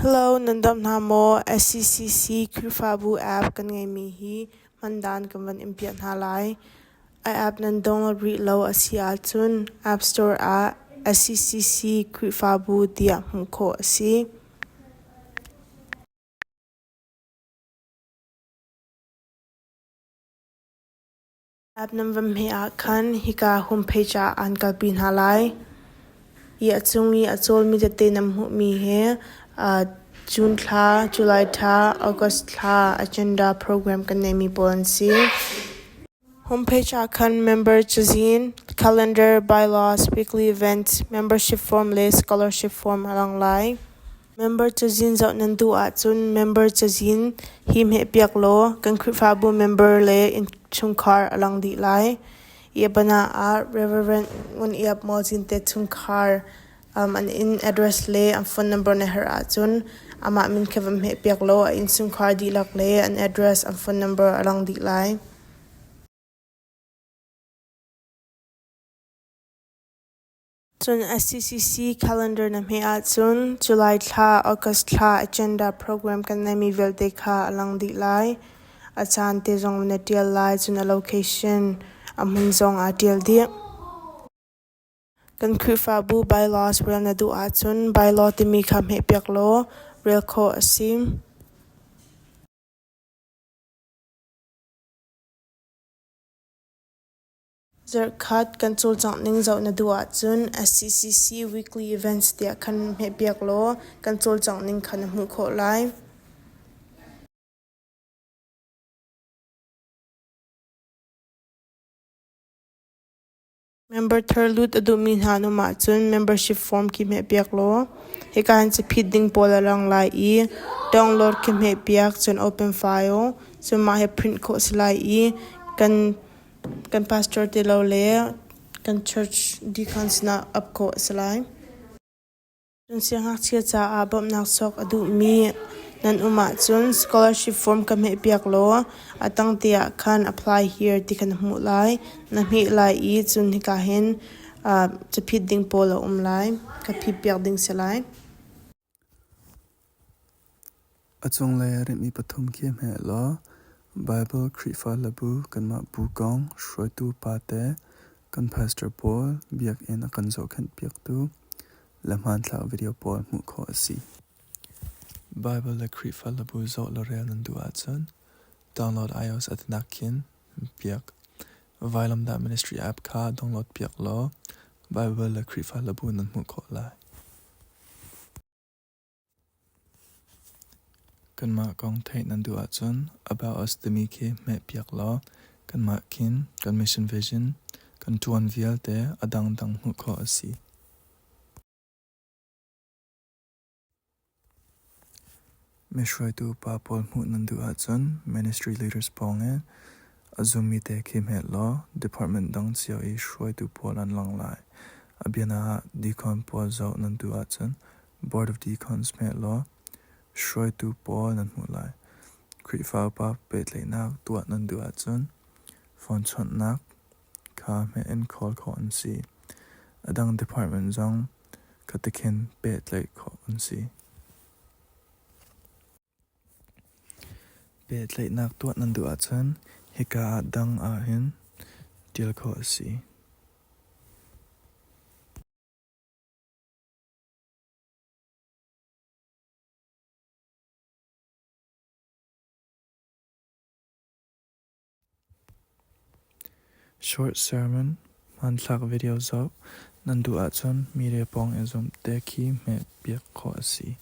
Hello, nan dam hna maw? SCCC Khrihfabu app kan ngeimi hi hmandan kan van in piah hna lai. A app nan download rih lo a si ahcun App Store ah SCCC Khrihfabu tiah hmuh khawh a si. App nan van hmeh ah khan hika homepage ah aan kalpi hna lai. Hi a cung i a cawlmi tete nan hmuhmi hi June thla, July thla, August thla agenda program kan neihmi pawl an si. Homepage ah khan member cazin, calendar, bylaws, weekly events, membership form le scholarship form a lang lai. Member cazin zoh nan duh ahcun member cazin hi hmehpiak law kan Khrihfabu member le innchungkhar a lang dih lai. Iabana ah Reverend Ngun Iap Mualzin te chungkhar an inn address le an phone number na herh ahcun amah min kha va hmehpiak law a innchungkhar dihlak le an address, an phone number a lang dih lai. Cun SCCC calendar na hmeh ahcun July thla, August thla agenda program kan neihmi vialte kha a lang dih lai. A caan te zong na ṭial lai, cun a location, a hmun zong aa ṭial dih. Kan Khrihfabu bylaws rel na duh ahcun bylaw timi kha hmehpiak law rel khawh a si. Zarhkhat kan cawlcangh ning zoh na duh ahcun SCCC Weekly Events tiah khan hmehpiak law kan cawlcangh ning kha na hmuh khawh lai. Member thar lut a duhmi hna an um ahcun membership form khi hmehpiak law hika hin caphit ding pawl a lang lai i download khi hmehpiak cun open file cun mah hi print khawh si lai i kan pastor ti lo le kan church deacon sinah ap khawh a si lai. Cun siangngakchia caah bawmhnak sawk a duhmi nan um ahcun scholarship form ka hmehpiak law a tang te ah khan apply here ti kha na hmuh lai. Na hmeh lai i cun hika hin caphit ding pawl a um lai. Ka phitpiak ding si lai. A cunglei ah rinhmi pathum khi hmeh law Baibal Khrihfa Labu kanmah bu kong hruaitu pate kan pastor pawl biakinn a kan zohkhenh piaktu le hmanthlak video pawl hmuh khawh a si. Baibal le Khrihfa Labu zoh le rel nan duh ahcun download iOS a tinak khin piak. Vailamdah Ministry app kha download piak law Baibal le Khrihfa Labu nan hmuh khawh lai. Kanmah kong theih nan duh ahcun About Us timi khi hmehpiak law kanmah khin kan mission vision, kan ṭuan vialte a dangdang hmuh khawh a si. Mi hruaitu pa pawl hmuh nan duh ahcun Ministry Leaders pawngin a zummi te khi hmet law department dang cio i hruaitu pawl an lang lai. A biana ah deacon pawl zoh nan duh ahcun Board of Deacons hmet law hruaitu pawl nan hmuh lai. Khrihfa upa pehtlaihnak tuah nan duh ahcun phone chawnhnak kha hmet in call khawh an si. A dang department zong khatikhin pehtlaih khawh an si. Pehtlaihnak tuah nan duh ahcun hika ah dang ahhin ṭial khawh a si. Short sermon hmanthlak video zoh nan duh ahcun media pawng i zumh te khi hmehpiak khawh a si.